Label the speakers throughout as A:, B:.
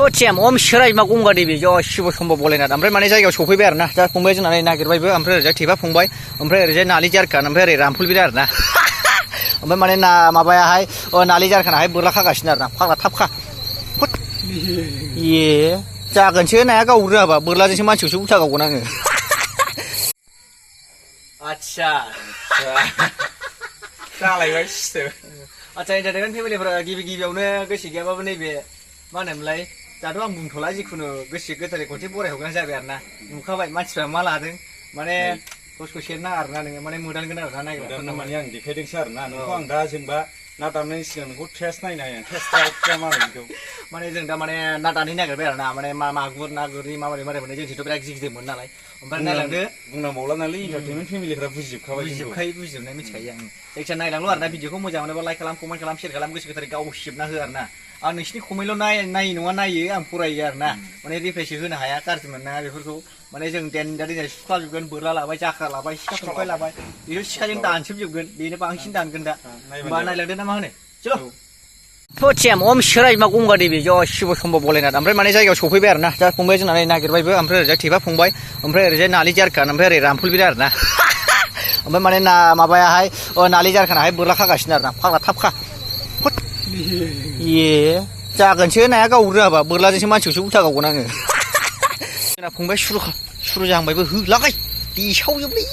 A: थ'थियाम ओम शिराय मा गंगा देबि ज' शिब सम्भ बलायनाथ ओमफ्राय माने जायगायाव सफैबाय आरो ना दा फंबाय जोंना नागिरबायबो ओमफ्राय ओरैजाय थेफा फंबाय ओमफ्राय ओरैजाय नालि जारखान ओमफ्राय ओरै रामफुलबिल आरो ना ओमफ्राय माने ना माबायाहाय नालि जारखानाहाय बोरला खागासिनो आरो ना फाग्ला थाब खा ए जागोनसो नाया गाव रोङाबा बोरलाजोंसो मानसिखौसो उल्था गावगोन आङो आच्छा
B: जालायबाय सिथो
A: आच्छा एन्टारटेनमेन्ट फेमिलिफोरा गिबियावनो गोसो गैयाबाबो नैबे मा होनोमोनलाय दाथ' आं बुंथ'ला जिखुनु गोसो गोथारै खनसे बरायहरग्रानो जाबाय आरो ना नुखाबाय मानसिफ्रा मा लादों माने दसखौ सेरना आरो ना नोङो माने मोदानगोन आरो ना नायग्रा
B: माने आं देखायदोंसो आरो ना नोंखौ आं दा जेनेबा ना दामनायनि सिगां नोंखौ टेस्ट नायनो हाया टेस्ट मा होनो बेखौ
A: माने जों दा माने ना दानि नागिरबाय आरो ना माने मागुर ना गोरि माबोरै मोनो जोंथिंथ' बिराद गिदिर मोन नालाय ओमफ्राय नायलांदो
B: बुंनांबावला नालाय एन्टारटेनमेन्ट फेमिलिफ्रा
A: बुजिजोबनाय मिथिखायो आं जायखिया नायलांल' आरो ना भिडिअखौ मोजां मोनोबा लाइक खालाम कमेन्ट खालाम शेयार खालाम गोसो गोथारै गावसिबना हो आरो ना आं नोंसिनि कमेन्टल' नायो नङा नायो आं फरायो आरो ना माने रिफ्रेस होनो हाया गाज्रि मोननाङा बेफोरखौ माने जों दिनै सुखाजोबगोन बोरला लाबाय जाख्रा लाबाय सिखा खंखाइ लाबाय बेखौ सिखाजों दानसोबजोबगोन बेनो बांसिन दानगोन दा होमबा नायलांदो ना मा होनो चलो थ'थियाम ओम शिराय मा गंगा देबि ज' शिब सम्भ बलायनाथ ओमफ्राय माने जायगायाव सफैबाय आरो ना दा फंबाय जोंना नागिरबायबो ओमफ्राय ओरैजाय थेफा फंबाय ओमफ्राय ओरैजाय नालि जारखान ओमफ्राय ओरै रामफुलबिल आरो ना ओमफ्राय माने ना माबायाहाय नालि जारखानाहाय बोरला खागासिनो आरो ना फाग्ला थाब खा ए जागोनसो नाया गाव रोङाबा बोरलाजोंसो मानसिखौसो उल्था गावगोन आङो जोंना फंबाय सुरु जाहांबायबो होलागाय देसावजोबलै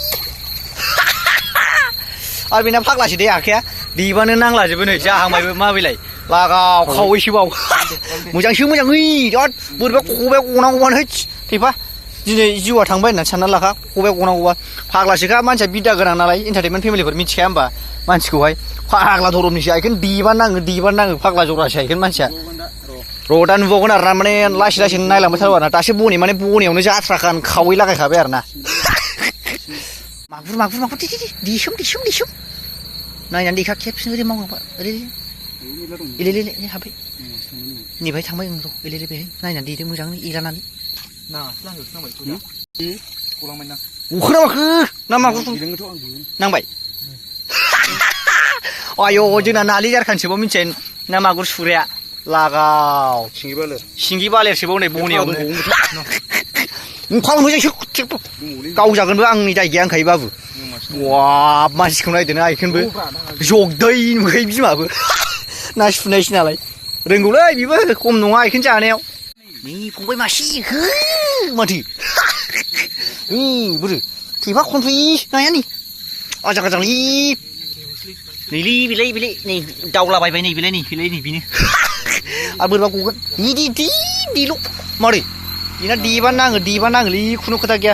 A: आरो बेना फाग्लासो दे आखाया देबानो नांलाजोबो नै जाहांबायबो माबेलाय लागाव खावैसोबाव मोजांसो मोजां बिराद बोरैबा खबाया गनांगौबानो थेफा दिनै जिउआ थांबाय होननानै सानना लाखा खबाया गनांगौबा फाग्लासोखा मानसिया बिदा गोनां नालाय एन्टारटेनमेन्ट फेमिलिफोर मिथिखाया होमबा मानसिखौहाय फाग्ला धरमनिसो आइखोन देबा नाङो फाग्ला जरासो आइखोन मानसिया र' दा नुबावगोन आरो ना माने लासै लासै नायलांबाय थारौ आरो ना दासो बने माने बनेयावनो जाथ्राखान खावै लागायखाबाय आरो ना मागुर देसोम नायनानै देखा खेबसेनो ओरै मावलांबाय ओरै हाबबाय नेबाय थांबाय र' ओरै बेहाय नायनानै देदो मोजाङै एलानानै अखोना माखो ना माखो नांबाय आय' जोंना नालि जारखानसोबाव मिथिबाय ना मागुर सुग्राया लागाव सिंगि बालेरसोबाव नै बनेयावनो ओंखाम मोजांसो गावजागोनबो आंनि दाय गैया होनखायो बाबु वाब मानसिखौ नायदोना आइखोनबो जगदै नुखायो बिमाबो ना सुनायसो नालाय रोंगौलै बेबो खम नङा आइखोन जानायाव नै फंबाय मासे हो माथो बोरो थेफा खनफै नाया नै आजां गाजांलै नैलै बेलाय नै दावलाबायबाय नै बेलाय नै बेनो आरो बोरैबा गगोन दिल' मारै बेना देबा नाङोलै खुनु खोथा गैया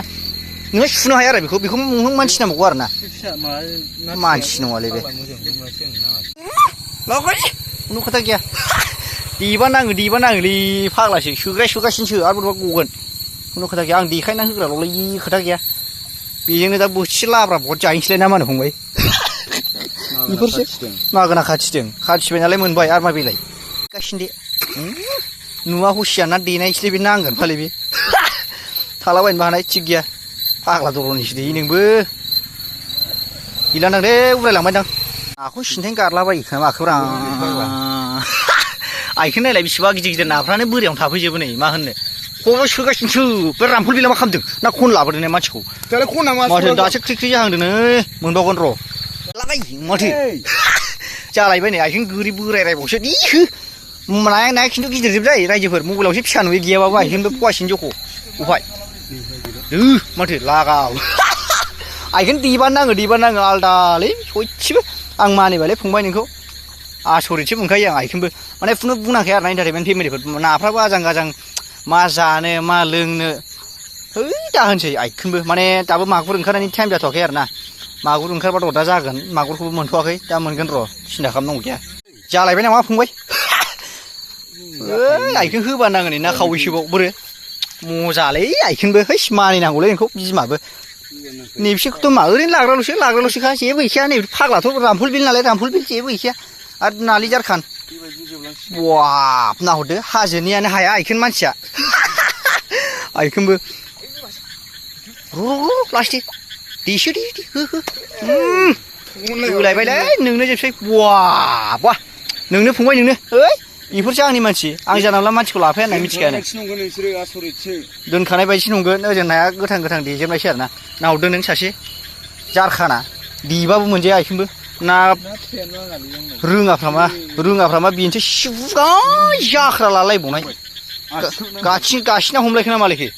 A: नोङो सुनो हाया आरो बेखौ नों मानसि नांबावगौ आरो ना मानसि नङालै बे खुनु खोथा गैया देबा नाङोलै फाग्लासो सोगासिनोसो आरो बोरैबा गगोन खुनु खोथा गैया आं देखायना होग्राल'लै खोथा गैया बेजोंनो दा बोथिसे लाब्रा बहत जाहैनोसैलाय ना मा होनो फंबाय बेफोरसो मागोना खाथिबाय नालाय मोनबाय आरो मा बेलाय गासिनो दे नुवा हुसिया ना देनायसोलै बे नांगोन फाले बे थालाबायनोबो हानाय थिग गैया फाग्ला दरनिसो देयो नोंबो गैला दे उरायलांबायदां नाखौ सिन्थायनो गारलाबायो खोमा माखोब्रा आइखोन नायलाय बेसेबा गिदिर नाफ्रानो बोरियावनो थाफैजोबो नै मा होननो खबायाव सोगासिनोसो बे रामफुलबिला मा खालामदों ना खन लाबोदों ने मानसिखौ माथो दासो ख्रि जाहांदों नै मोनबावगोन र' लागाय माथो जालायबाय नै आइखोन गोरि बोरायबावसो दिहो नाया खिन्थु गिदिरजोब जायो रायजोफोर मबाइलावसो फिसा नुयो गैयाबाबो आइखोनबो फवासेनि जख' उफाय माथो लागाव आइखोन देबा नाङो आलदालै सयथिबो आं मानिबायलै फंबाय नोंखौ आसरितसो मोनखायो आं आइखोनबो माने खुनु बुंनांखाया आरो ना एन्टारटेनमेन्ट फेमिलिफोर नाफ्राबो आजां गाजां मा जानो मा लोंनो दा होनसै आइखोनबो माने दाबो मागुर ओंखारनायनि टाइम जाथ'वाखै आरो ना मागुर ओंखारबाथ' दा जागोन मागुरखौबो मोनथ'वाखै दा मोनगोन र' सिन्था खालामनांगौ गैया जालायबाय नामा फंबाय आइखोन होबा नाङो नै ना खावैसोबाव बोरो मजालै आइखोनबो हैस मानिनांगौलै नोंखौ बिमाबो नैबिसोरखौथ' मा ओरैनो लाग्राल'सोखा जेबो गैखाया नै फाग्लाथ' रामफुलबिल नालाय रामफुलबिल जेबो गैखाया आरो नालि जारखान वाब नाहरदो हाजोनियानो हाया आइखोन मानसिया आइखोनबो र' लासै देसो दे हो होलायबायलै नोंनो जोबसै वाह नोंनो फंबाय नोंनो बेफोरसो आंनि मानसि आं जानला मानसिखौ लाफाया होनना मिथिखायानो
B: नंगौ नोंसोरो आसरितसो
A: दोनखानाय बायदिसो नंगोन ओजों नाया गोथां गोथां देजोबनायसो आरो ना नाहरदों नों सासे जारखाना देबाबो मोनजाया आइखोमबो ना रोङाफ्रामा बेनोसो सिबुगाय जाख्रा लालायबावनाय गासिना हमलायखो ना मालायखो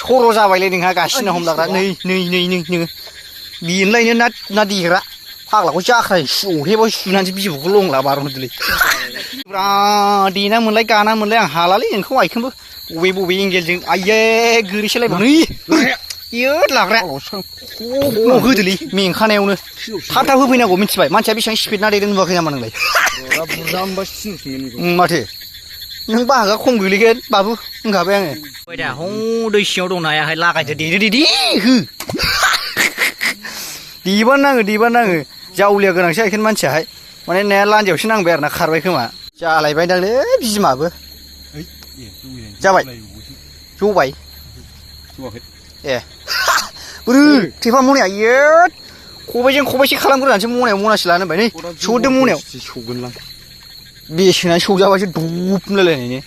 A: सर' जाबायलै नोंहा गासिना हमलाग्रा नै नोङो बेनोलायनो ना देग्रा फाग्लाखौ जाख्राय अहेबाव सुनानैसो बिबौखौ लंला बारहरदोलै बिराद देना मोनलाय गाना मोनलाय आं हालालै नोंखौ आइखोमबो बबे एंगेलजों आइये गोरैसोलायबाव नै इयोद लाग्रा होदोलै मेंखानायावनो थाब थाब होफैनांगौ मिथिबाय मानसिया बेसेबां स्पिड ना देदों नुवाखै नामा नोंलाय माथो नों बाहागा खम गोलैगोन बाबु होनखाबाय आङो दा दै सिङाव दं नायाहाय लागायदो देदो हो देबानो नाङो जावलिया गोनांसो आइखेन मानसियाहाय माने नाया लान्जायावसो नांबाय आरो ना खारबाय खोमा जालायबाय दांलै बिमाबो जाबाय जबाय ए बोरो थेफा मनाया इयो खबाइजों खबाइसे खालामग्रोनानैसो मनायाव मनासे लानो होनबाय नै सौदो मनायाव
B: सौगोनलां
A: बेसेनानै सौजाबासो दब होनलायलायनायनो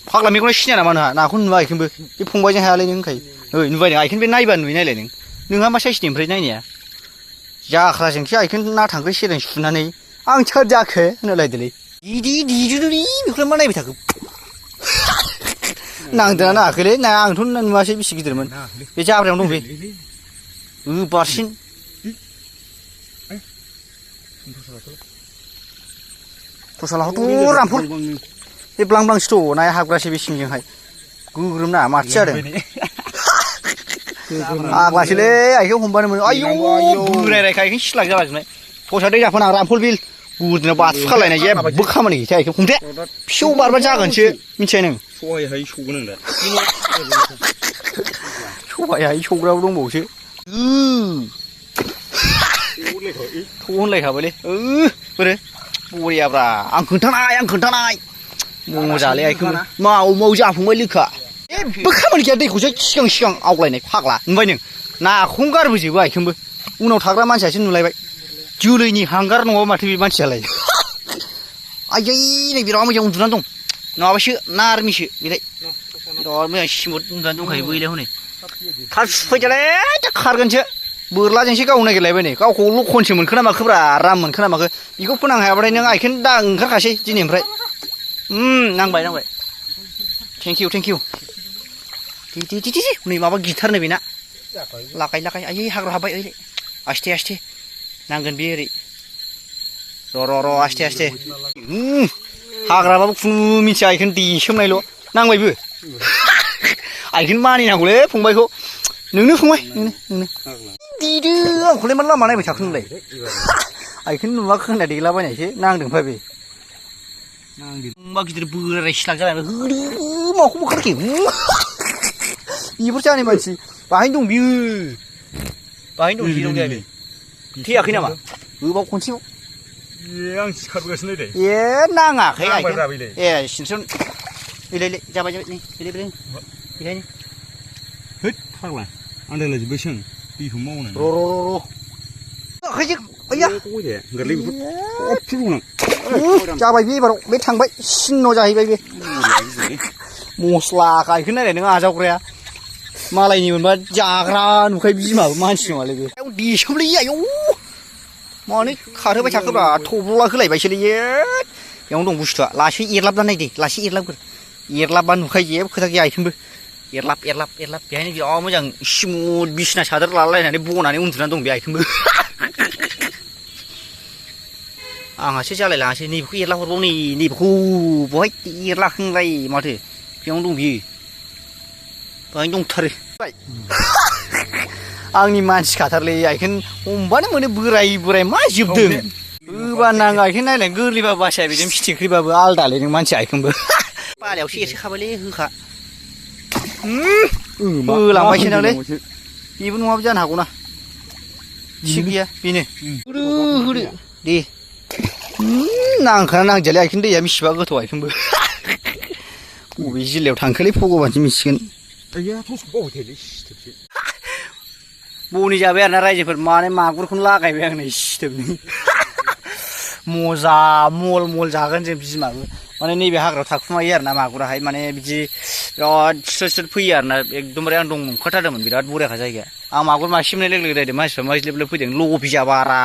A: फाग्ला मेगना सिनाया नामा नोंहा नाखौ नुवा आइखेनबो बे फंबायजों हायालै नों होनखायो ओइ नुबाय नों आइखेन बे नायबा नुयो नायलाय नोंहा मा साइसनि ओमफ्राय नायनाया जाख्राजोंसो आइखेन ना थांखो सेरें सुनानै आं सोर जाखो होनलायदोलै दिदोलै बेखौलाय मा नायबाय थाखो नांदोंना नाङाखैलै नाया आंथ' नुवासै बेसे गिदिरमोन बे जाब्रायावनो दं बे बारसिन दस्रालाखौथ' रामफल बे ब्लां ब्लांसोथ' नाया हाबग्रासो बे सिंजोंहाय गोग्रोम ना माथो जादों आग्लासोलै आइखौ हमबानो मोनो आयौ बोरायरायखा आइखौ सिलाक जालाजोबनाय फसा दै जाफोना रामफल बिल गुदिनाव बाथु खालायनाय जेबो खामानि गैथाया आइखौ हमदे फिसौ बारबा जागोनसो मिथिबाय नों
B: सहायहाय सौगोन आं दा
A: सहायहाय सौग्राबो दंबावोसो थ' होनलायखाबायलै बोरो बरियाब्रा आं खोन्थानाय मजालै आइखौ माव जाफुंबाय लोखा जेबो खामानि गैया दैखौसो सिगां आवगलायनाय फाग्ला नुबाय नों नाखौनो गारबोजोबो आइखोमबो उनाव थाग्रा मानसियासो नुलायबाय जोलैनि हांगार नङाबा माथो बे मानसियालाय आयै नै बिराद मोजां उन्दुनानै दं नङाबासो ना आर्मिसो बेलाय बिराद मोजां सिमुथ उन्दुनानै दंखायो बैलाय हनै थाब सुफैदोलै खारगोनसो बोरलाजोंसो गावनो नागिरलायबाय नै गावखौ लखनसो मोनखो ना माखोब्रा राम मोनखो ना माखो बेखौ फोनां हायाबाथाय नों आइखेन दा ओंखारखासै दिनैनिफ्राय नांबाय थेंक इउ नै माबा गिटारनो बेना लागाय आयै हाग्रा हाबबाय ओरै आस्थे नांगोन बे ओरै र' आस्थे हाग्राबाबो खुनु मिथिया आइखेन देसोमनायल' नांबायबो आइखेन मानिनांगौलै फंबायखौ नोंनो फंबाय नोंनो देदो आंखौलाय मा लामा नायबाय थाखो नोंलाय आइखेन नुवाखै होनना देलाबायनायसो नांदों ओमफ्राय बे मा गिदिर बोराय सिलाक जाबाय होदो माखौ बोखारखि बेफोरसो आंनि मानसि बाहायनो दं बियो बाहायनो दं जेराव गैया बे थैयाखै नामा गोबाव खनसेयाव
B: आं सिखारगासिनो दे
A: नाङाखै आइखेन सिनस्रोन इलाय जाबाय नै बेखायनो
B: होद फाग्ला आन्दायलाजोब्बायसो आं दैखौ मावनो
A: र' आखाइजों आइया
B: गोरलै
A: जाबाय बे एबाराव बे थांबाय सिन्न' जाहैबाय बे मस्ला गायखेर नायलाय नों आजावग्राया मालायनि मोनबा जाग्रा नुखाय बिमाबो मानसि नङालै बे देसोमलै आयौ मानो खारहोबाय थाखोब्रा थब्ल'ला होलायबायसोलै बेयावनो दं बुस्थुआ लासै एरलाबना नायदे लासै एरलाबबा नुखायो जेबो खोथा गैया आइखेनबो एरलाब बेहायनो बिराद मोजां स्मुथ बिसिना सादोर लालायनानै बनानै उन्दुनानै दं बे आइखेनबो आंहासो जालायलाङासै नैबेखौ एरला हरबाव नैबेखौ बहाय एरलाखोंलाय माथो बेयावनो दं बियो बाहायनो दंथारो आंनि मानसि खाथारलै आइखेन हमबानो मोनो बोराय मा जोबदों होबा नाङा आइखेन नायलाय गोरलैबा बासाया बेजों फिथिख्रिबाबो आलदालै नों मानसि आइखेनबो बालायावसो एरसोखाबायलै होखा होलांबायसो नांलै बेबो नङाबो जानो हागौना थिग गैया बेनो होदो दे नांखाना नांजालै आइखेन दैया बेसेबा गोथौ आइखेनबो बबे जिल्लायाव थांखोलै भगबानसो मिथिगोन बनि जाबाय आरोना रायजोफोर माने मागुरखौनो लागायबाय आं नै सिथोबनि मजा मल मल जागोन जों बिमाबो माने नैबे हाग्रायाव थाखुमायो आरो ना मागुराहाय माने बिदि बिराद स्रोद स्रोद फैयो आरो ना एकदमबारे आं दं मोनखाथारदोंमोन बिराद बरियाखा जायगाया आं मागुर मासे मोननाय लोगो लोगो रायदों मानसिफ्रा मा ज्लेब ज्लेब फैदों लबिया बारा